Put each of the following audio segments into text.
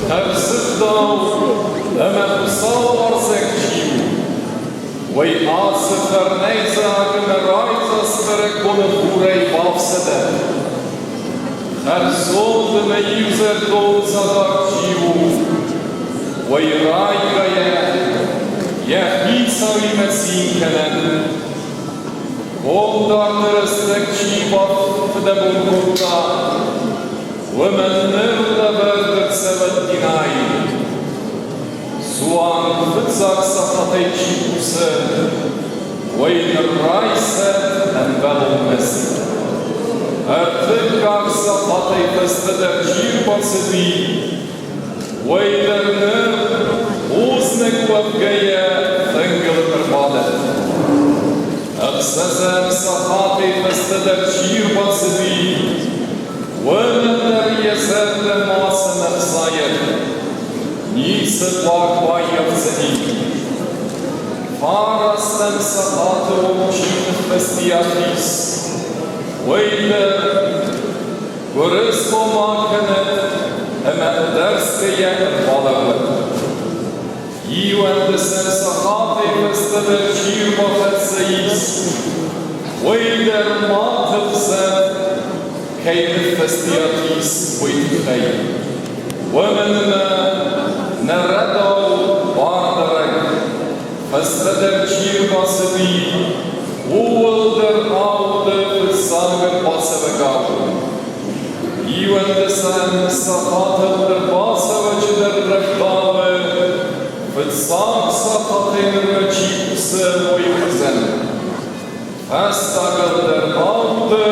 Хӕрзӕгъдау ӕмӕ Хуыцаууарзӕг чи у, уый ацы фӕрнӕйдзаг ӕмӕ райдзаст бӕрӕгбоны хурӕй бафсӕдӕд. Хӕрзонд ӕмӕ иузӕрдон цагъар чи у, уый райгӕйӕ йӕ хицауимӕ цин кӕнӕд. Комдарды рӕстӕг чи бафыдӕбон кодта, уымӕн ныр лӕвӕрд ӕрцӕуӕд динӕй. Суанг фыццаг сахатӕй чи кусы, уый ныр райсӕд ӕмбӕлон мызд. Ӕртыккаг сахатӕй фӕстӕдӕр чи рбацыди, уый дӕр ныр бузныг уӕвгӕйӕ фынгыл ӕрбадӕд. Ӕхсӕзӕм сахатӕй фӕстӕдӕр чи рбацыди, уымӕн дӕр йӕ зӕрдӕ мацӕмӕ хсайӕд, ницы хъуаг баййафдзӕни. Фарастӕм сахаты онг чи ныффӕстиат ис, уый дӕр гуырысхо ма кӕнӕд ӕмӕ ӕдӕрсгӕйӕ ӕрбалӕууӕд. Иуӕндӕсӕм сахатӕй фӕстӕдӕр чи рбахӕццӕ ис, уый дӕр ма тыхсӕд, кӕй ныффӕстиат ис, уый тыххӕй. Уымӕн ӕмӕ нӕ рӕдау бардарӕг, фӕстӕдӕр чи рбацыди, ууыл дӕр ауды фыццаг ӕрбацӕвӕгау. Иуӕндӕсӕм сахатыл ӕрбацӕуӕджы дӕр рӕвдауы, фыццаг сахатӕй нырмӕ чи кусы, уый уыдзӕн. Фӕстагыл дӕр ауды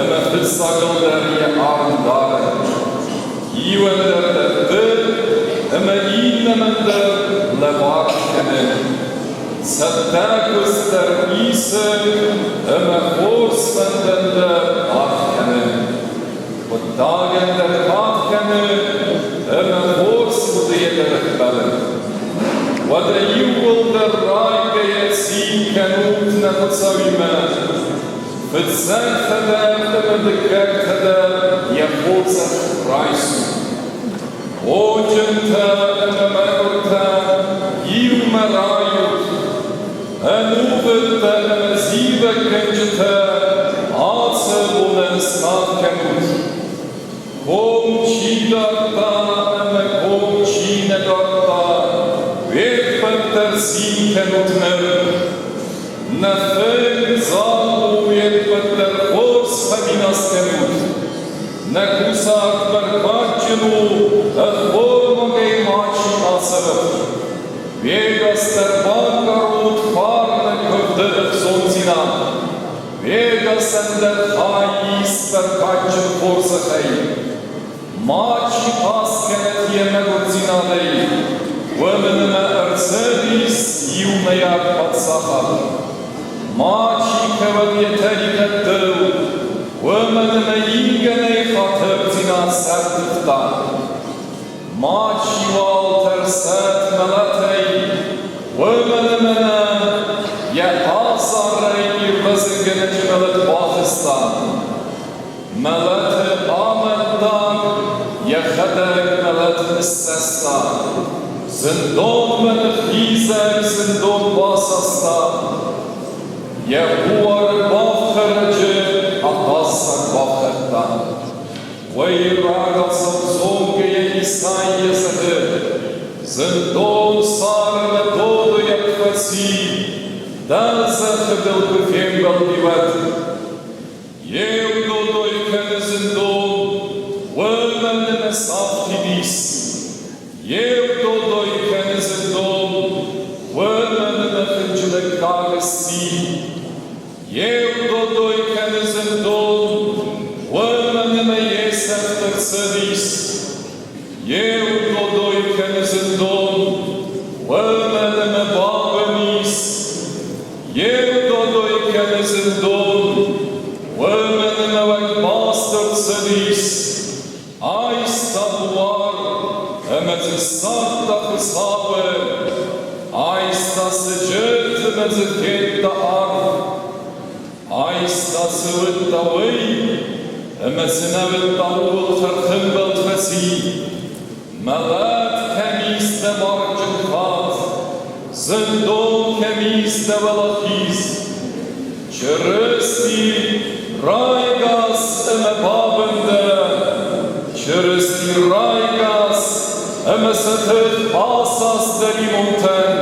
ӕмӕ фыццагыл дӕр йӕ арм дары. Иуӕн дӕр дӕтты ӕмӕ иннӕмӕн дӕр лӕвар кӕны. Цӕттӕ куыдз дӕр исы ӕмӕ хорз фӕндӕн дӕр аргъ кӕны. Хъуыддагӕн дӕр кад кӕны ӕмӕ хорз хъуыдыйӕ дӕр ӕппӕлы. Уӕдӕ иууылдӕр райгӕйӕ цин кӕнут нӕ Хуыцауимӕ, фыццӕгтӕ дӕр ӕмӕ дыккӕгтӕ дӕр йӕ хорзӕх райсут. Бонджынтӕ ӕмӕ мӕгуыртӕ иумӕ райут, ӕнувыдтӕ ӕмӕ зивӕггӕнджытӕ ацы бонӕн скад кӕнут. Ком чи дардта ӕмӕ ком чи нӕ дардта, уе ппӕт дӕр цин кӕнут ныр. Нӕ фынг дзаг у, уе ппӕт дӕр хорз фӕминас кӕнут. Нӕ кусарт бӕркадджын у, ӕххормагӕй мачи ацӕуӕд. Вегас дӕр банкъарут фарны куывды ӕхцондзинад. Вегасӕн дӕр хай ис бӕркадджын хорзӕхӕй. Мачи аскӕнӕд йӕ мӕгуырдзинадӕй, уымӕн ӕмӕ ӕрцыдис иумӕйаг паддзахад. Мачи кӕуӕд йӕ тӕригъӕдтыл, уымӕн ӕмӕ ингӕнӕй хатырдзинад сӕрттывта. Мачиуал тӕрсӕд мӕлӕтӕй, уымӕн ӕмӕ нӕ йӕ азарӕй ирвӕзынгӕнӕджы мӕлӕт бахызта. Мӕлӕты амӕттаг йӕхӕдӕг мӕлӕт ныссӕста, зындонмӕ ныххизӕг зындон басаста, йӕ буары бафхӕрӕджы ахъаззаг бафхӕрдта. Уый рагацау зонгӕйӕ Исайя зӕгъы: Зындон цармӕ додойаг фӕци, дӕ зӕххы дыл куы фембӕлди, уӕд. Еу додой кӕны зиндон, уомӕн ӕмӕ сафтид ис. Еу додой кӕны зиндон, уомӕн ӕмӕ хынджылӕггаг ысси. Еу додой кӕны зиндон, уомӕн ӕмӕ е сӕфт ӕрцӕуис. Еу додой кӕны зиндон, уомӕн ӕмӕ бабын ис. Еу додой кӕны зиндон, уомӕн ӕмӕ уӕд пастор цӕдис, айста буар ӕмӕ дзы ссардта Хуыцауы, айста сыджыт ӕмӕ ӕмӕ дзы федта арв. Айста цы уыдта, уый, ӕмӕ цы нӕ уыдта, ууыл тӕрхӕмбӕлд фӕци. Мӕлӕт кӕм ис дӕ маргджын фат, зындон кӕм ис дӕ уӕлахиз. Чырысти райгас ӕмӕ бабын дӕ, Чырысти райгас ӕмӕ сӕ тых асаст дӕлимонтӕн.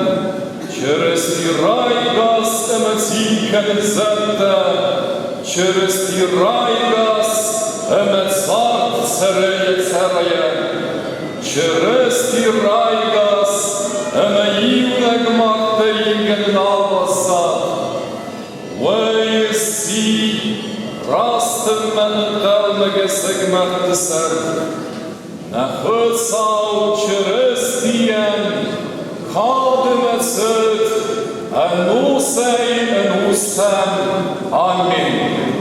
Чырысти райгас ӕмӕ цин кӕны зӕдтӕ, Чырысти райгас ӕмӕ цард цӕрайӕ цӕрайӕ. Чырысти райгас ӕмӕ иунӕг мӕрдтӕ ингӕн нал баззад. Уӕй сси растынмӕ ӕнхъӕлмӕгӕсӕг мӕрдты сӕр. Нӕ Хуыцау Чырыстийӕн кад ӕмӕ цыт ӕнусӕй-ӕнустӕм. Аминь.